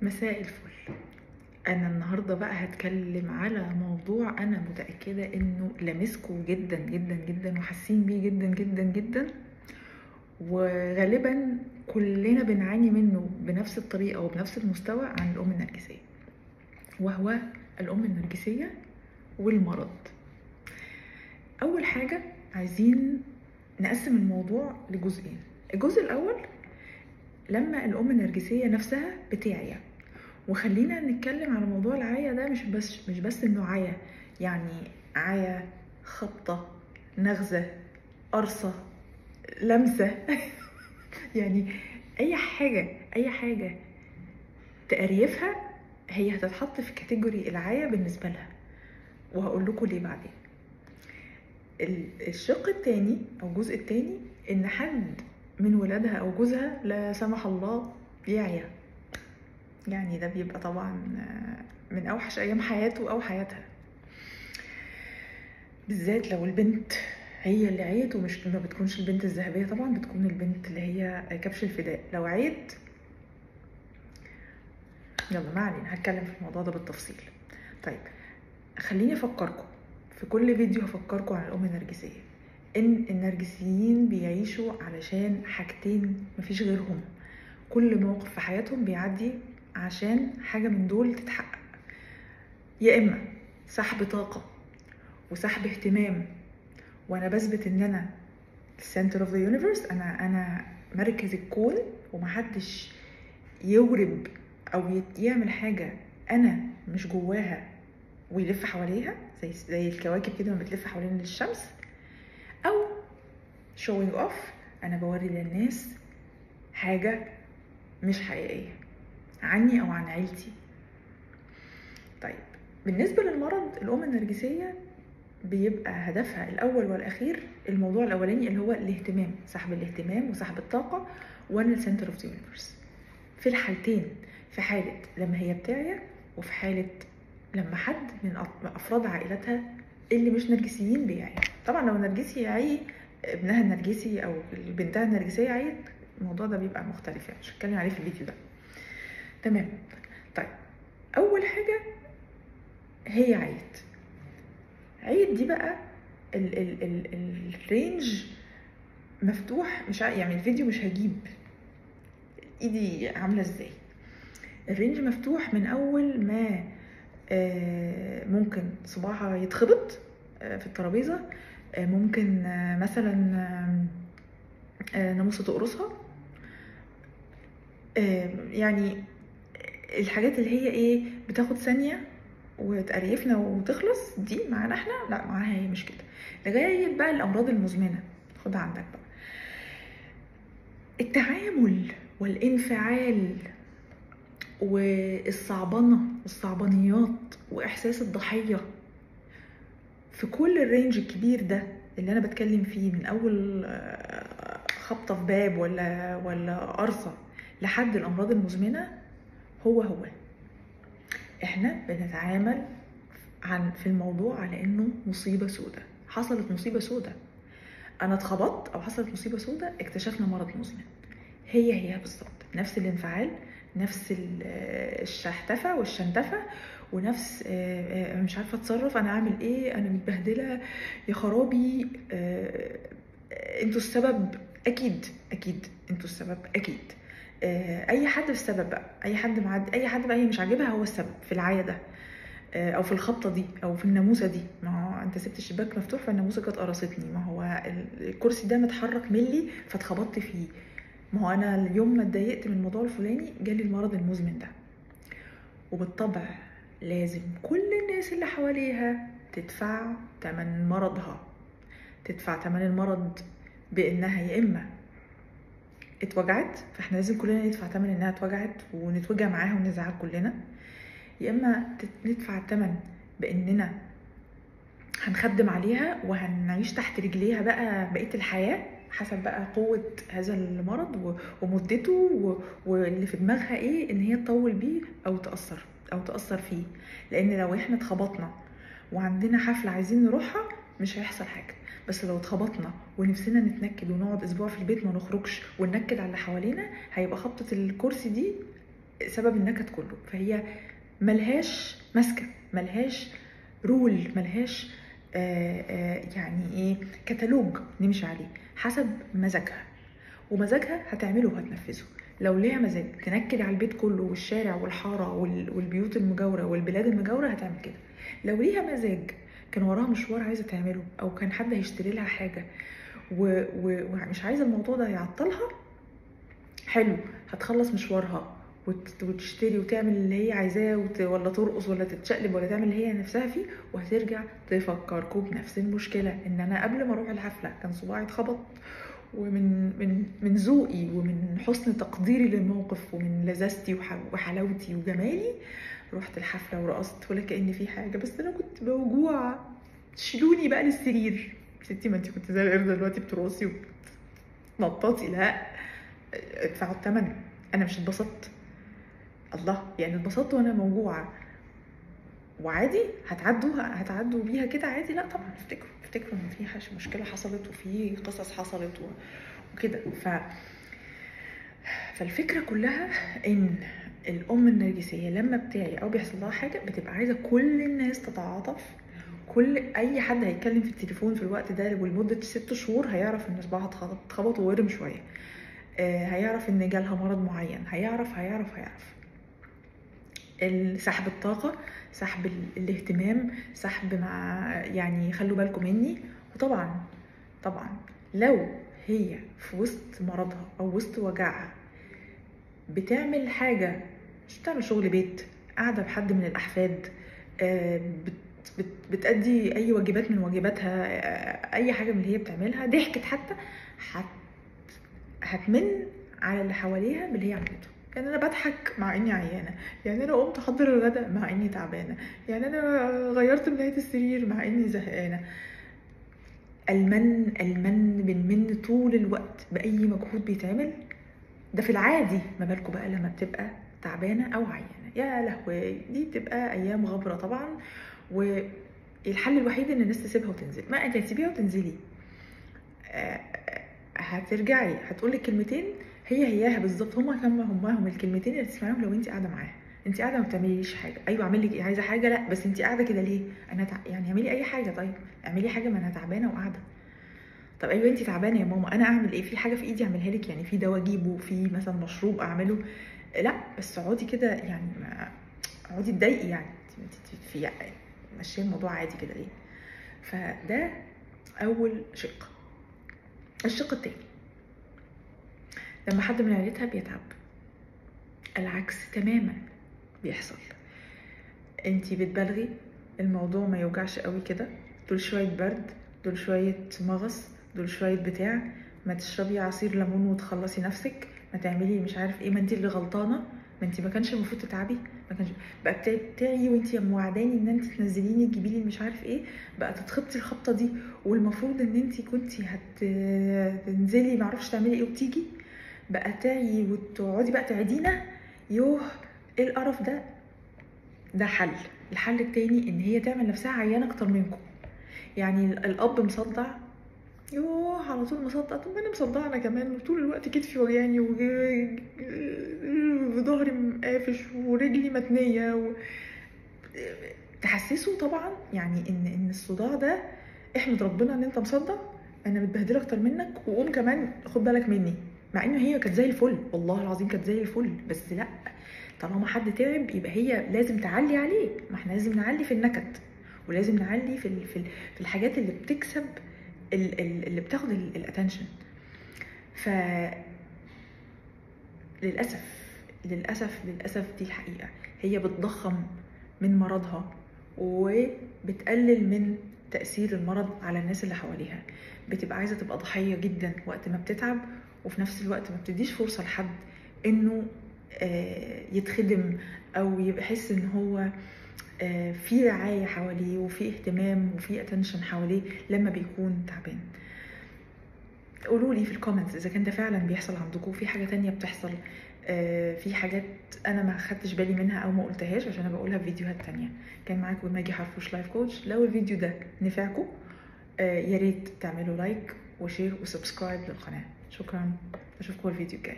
مساء الفل. انا النهارده بقى هتكلم على موضوع انا متاكدة انه لامسكوا جدا جدا جدا وحاسين بيه جدا جدا جدا، وغالبا كلنا بنعاني منه بنفس الطريقة وبنفس المستوى عن الام النرجسية، وهو الام النرجسية والمرض. اول حاجة عايزين نقسم الموضوع لجزئين. الجزء الاول لما الام النرجسية نفسها بتعيا، وخلينا نتكلم على موضوع العيا ده مش بس انه عيا، يعني عيا، خبطه، نغزه، قرصة، لمسه يعني اي حاجة، اي حاجة تقريفها هي هتتحط في category العيا بالنسبة لها، وهقول لكم ليه بعدين. الشق الثاني او الجزء الثاني ان حد من ولادها او جوزها لا سمح الله يعيا، يعني ده بيبقى طبعا من اوحش ايام حياته او حياتها، بالذات لو البنت هي اللي عيت، ومش ما بتكونش البنت الذهبية طبعا، بتكون البنت اللي هي كبش الفداء. لو عيت يلا ما علينا، هتكلم في الموضوع ده بالتفصيل. طيب خليني افكركم في كل فيديو هفكركم عن الام النرجسية، ان النرجسيين بيعيشوا علشان حاجتين مفيش غيرهم، كل موقف في حياتهم بيعدي عشان حاجة من دول تتحقق، يا اما سحب طاقة وسحب اهتمام، وانا بثبت ان انا center of the universe، انا مركز الكون ومحدش يورب او يعمل حاجة انا مش جواها ويلف حواليها زي الكواكب كده ما بتلف حوالين الشمس، او showing off، انا بوري للناس حاجة مش حقيقية عني او عن عيلتي. طيب بالنسبة للمرض، الام النرجسية بيبقى هدفها الاول والاخير الموضوع الاولاني اللي هو الاهتمام، سحب الاهتمام وسحب الطاقة، وانا ال center of the universe في الحالتين، في حاله لما هي بتعيا وفي حاله لما حد من افراد عائلتها اللي مش نرجسيين بيعيا. طبعا لو نرجسي يعي ابنها النرجسي او بنتها النرجسية عيت، الموضوع ده بيبقى مختلف، يعني مش هتكلم عليه في الفيديو ده. تمام. طيب اول حاجة هي عيت. عيت دي بقى ال ال ال ال range مفتوح، مش يعني الفيديو مش هجيب ايدي عامله ازاي، ال range مفتوح من اول ما ممكن صباعها يتخبط في الترابيزة، ممكن مثلا ناموسه تقرصها، يعني الحاجات اللي هي ايه بتاخد ثانية وتقريفنا وتخلص دي معانا احنا، لا معاها هي مش كده، لغاية بقى الامراض المزمنة. خدها عندك بقى التعامل والانفعال والصعبنه والصعبانيات واحساس الضحية في كل ال range الكبير ده اللي انا بتكلم فيه، من اول خبطه في باب ولا قرصة لحد الامراض المزمنة، هو احنا بنتعامل في الموضوع على انه مصيبة سودة، حصلت مصيبة سودة، انا اتخبطت او حصلت مصيبة سودة، اكتشفنا مرض مزمن. هي بالظبط نفس الانفعال، نفس الشحتفه والشنتفه، ونفس مش عارفه اتصرف، انا اعمل ايه، انا متبهدله يا خرابي، انتوا السبب، اكيد اكيد انتوا السبب، اكيد اي حد السبب بقى، اي حد معدي، اي حد بقى هي مش عاجبها هو السبب في العيا ده او في الخبطه دي او في الناموسه دي. ما هو انت سبت الشباك مفتوح فالناموسه كانت قرصتني، ما هو الكرسي ده متحرك ملي فاتخبطت فيه، ما هو انا اليوم ما اتضايقت من الموضوع الفلاني جالي المرض المزمن ده. وبالطبع لازم كل الناس اللي حواليها تدفع ثمن مرضها، تدفع ثمن المرض بانها يا اما اتوجعت، فاحنا لازم كلنا ندفع ثمن انها اتوجعت ونتوجع معاها ونزعل كلنا، يا اما ندفع الثمن باننا هنخدم عليها وهنعيش تحت رجليها بقى بقية الحياة، حسب بقى قوة هذا المرض ومدته واللي في دماغها ايه ان هي تطول بيه او تأثر فيه. لان لو احنا اتخبطنا وعندنا حفلة عايزين نروحها مش هيحصل حاجة، بس لو اتخبطنا ونفسنا نتنكد ونقعد اسبوع في البيت ما نخرجش وننكد على اللي حوالينا، هيبقى خبطة الكرسي دي سبب النكد كله. فهي ملهاش ماسكه، ملهاش rule، ملهاش يعني ايه كتالوج نمشي عليه، حسب مزاجها، ومزاجها هتعمله وهتنفذه. لو ليها مزاج تنكد على البيت كله والشارع والحاره والبيوت المجاورة والبلاد المجاورة هتعمل كده. لو ليها مزاج كان وراها مشوار عايزه تعمله، او كان حد هيشتري لها حاجة ومش عايزه الموضوع ده يعطلها، حلو، هتخلص مشوارها وتشتري وتعمل اللي هي عايزاه، ولا ترقص ولا تتشقلب ولا تعمل اللي هي نفسها فيه، وهترجع تفكركم بنفس المشكلة، ان انا قبل ما اروح الحفلة كان صباعي اتخبط، ومن من من ذوقي ومن حسن تقديري للموقف ومن لذاذتي وحلاوتي وجمالي رحت الحفلة ورقصت ولا كأن في حاجة، بس انا كنت موجوعه، شيلوني بقى للسرير. ستي ما انت كنت زي القردة دلوقتي بترقصي وبتنططي، لا ادفعوا الثمن، انا مش اتبسطت. الله، يعني اتبسطت وانا موجوعه وعادي، هتعدوا بيها كده عادي؟ لا طبعا، افتكروا ان في مشكلة حصلت وفي قصص حصلت وكده. فالفكرة كلها ان الام النرجسية لما بتعي او بيحصل لها حاجة بتبقى عايزه كل الناس تتعاطف، كل اي حد هيتكلم في التليفون في الوقت ده ولمده 6 شهور هيعرف ان صباعها اتخبط وورم شوية، هيعرف ان جالها مرض معين، هيعرف هيعرف هيعرف. سحب الطاقة، سحب الاهتمام، سحب مع يعني خلوا بالكم مني. وطبعا طبعا لو هي في وسط مرضها او وسط وجعها بتعمل حاجة، مش بتعمل شغل بيت، قاعدة بحد من الأحفاد، بتأدي أي واجبات من واجباتها، أي حاجة من اللي هي بتعملها، ضحكت حتى، هتمن على اللي حواليها باللي هي عملته. يعني انا بضحك مع اني عيانه، يعني انا قمت احضر الغداء مع اني تعبانة، يعني انا غيرت ملايه السرير مع اني زهقانه. المن بنمن طول الوقت باي مجهود بيتعمل ده في العادي، ما بالكم بقى لما بتبقى تعبانة او عيانه، يا لهوي، دي بتبقى ايام غبرة طبعا. والحل الوحيد ان الناس تسيبها وتنزل. ما انت هتسيبيها وتنزلي، هترجعي هتقولي كلمتين هي هياها بالظبط، هما كما هما هم الكلمتين اللي تسمعيهم لو انت قاعدة معاها. انت قاعدة ما بتعمليش حاجة، ايوه اعمل لك ايه، عايزه حاجة، لا بس انت قاعدة كده ليه؟ انا يعني اعملي اي حاجة، طيب اعملي حاجة، ما انا تعبانة وقاعدة. طب ايوه انت تعبانة يا ماما، انا اعمل ايه؟ في حاجة في ايدي اعملها لك؟ يعني في دواء اجيبه، في مثلا مشروب اعمله؟ لا بس اقعدي كده، يعني اقعدي اتضايقي، يعني في يعني ماشية الموضوع عادي كده ليه؟ فده اول شق. الشق التاني لما حد من عيلتها بيتعب، العكس تماما بيحصل. انتي بتبالغي، الموضوع ما يوجعش قوي كده، دول شوية برد، دول شوية مغص، دول شوية بتاع، ما تشربي عصير ليمون وتخلصي نفسك، ما تعملي مش عارف ايه، ما انتي اللي غلطانة، ما انتي ما كانش المفروض تتعبي، ما كانش بقى بتاعي وانتي موعداني ان انتي تنزليني تجيبي لي مش عارف ايه، بقى تتخبطي الخبطه دي، والمفروض ان انتي كنتي هتنزلي ما اعرفش تعملي ايه وتيجي بقى تعي وتقعدي بقى تعدينا، يوه ايه القرف ده. ده حل. الحل التاني ان هي تعمل نفسها عيانه اكتر منكم. يعني الاب مصدع، يوه على طول مصدع، طب انا مصدعه انا كمان، طول الوقت كتفي وجعني وظهري مقافش ورجلي متنيه تحسسه طبعا يعني ان الصداع ده احمد ربنا ان انت مصدع، انا متبهدله اكتر منك، وقوم كمان خد بالك مني، مع انه هي كانت زي الفل، والله العظيم كانت زي الفل، بس لا طالما حد تعب يبقى هي لازم تعلي عليه. ما احنا لازم نعلي في النكد، ولازم نعلي في في الحاجات اللي بتكسب اللي بتاخد ال attention. ف للاسف للاسف للاسف دي الحقيقة، هي بتضخم من مرضها وبتقلل من تاثير المرض على الناس اللي حواليها. بتبقى عايزه تبقى ضحية جدا وقت ما بتتعب، وفي نفس الوقت ما بتديش فرصة لحد انه يتخدم او يحس ان هو في رعاية حواليه وفي اهتمام وفي attention حواليه لما بيكون تعبان. قولوا لي في ال comments اذا كان ده فعلا بيحصل عندكم، في حاجة تانية بتحصل، في حاجات انا ما خدتش بالي منها او ما قلتهاش عشان انا بقولها في فيديوهات تانية. كان معاكم ماجي حرفوش life coach. لو الفيديو ده نفعكم يا ريت تعملوا like و share و subscribe للقناة. شكرا، اشوفكم الفيديو الجاي.